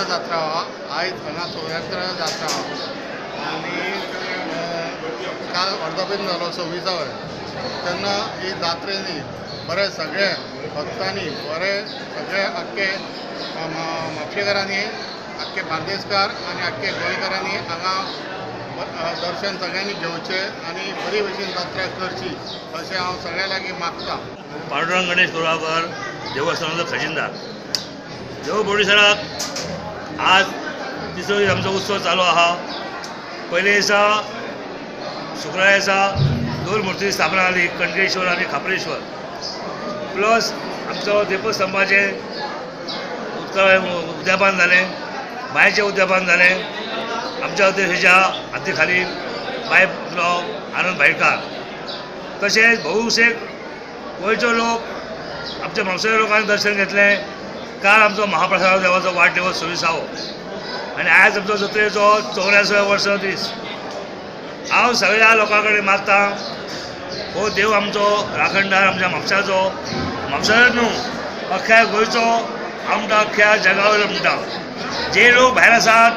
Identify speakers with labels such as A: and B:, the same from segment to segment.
A: जात्रा आयज हांगा 74 जात्रा आनी काल वर्धापन जालो 26व्या तेन्ना ही जात्रेनी बरे सगळे भक्तांनी बरे सगळे आख्खे म्हापशेकारांनी आख्खे बार्देसकार आनी आख्खे गोंयकारांनी हांगा दर्शन सगळ्यांनी घेवचें आनी बरी भशेन जात्रा करची अशें हांव सगळ्या लागीं मागता.
B: पांडुरंग गणेश कुराळकर देवस्थानाचो खजिनदार. देव बोडीसराक आज तिसरो दीस आमचो उत्सव चालू आहा. पयले दिसा शुक्रार दिसा दोन मूर्ती स्थापना जाली, कणकेश्वर आनी खापरेश्वर. प्लस आमचो दीपस्तंभाचें उद्यापन जालें, बांयचें उद्यापन जालें. आमच्या अध्यक्षाच्या हाती खाली बाय आनंद भाईकार, तशेंच बहुशेक गोंयचो लोक आमच्या म्हापशेच्या लोकांनी दर्शन घेतलें. काल आमचो महाप्रसाद देवाचो वाडदिवस 26वो आनी आयज आमचो जत्रेचो 84व्या वर्स दीस. हांव सगळ्या लोकां कडेन मागता, हो देव आमचो राखणदार, आमच्या म्हापशाचो, म्हापशाचो न्हू अख्ख्या गोंयचो, आमकां अख्ख्या जगा वयलो म्हणटा. जे लोक भायर आसात,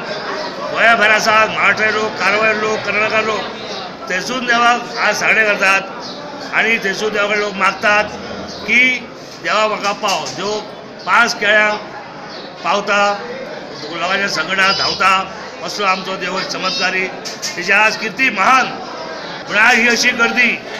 B: गोंया भायर आसात, महाराष्ट्र लोक, कारवार लोक, कर्नाटका लोक, थंयसून देवाक आज सागणें करतात आनी थंयसून देवा कडेन लोक मागतात की देवा म्हाका पाव. देव 5 केळ्यांक पावता, लोकांच्या संकटाक धांवता, असो आमचो देव चमत्कारी. तेची आज किर्ती महान. पूण आज ही अशी गर्दी.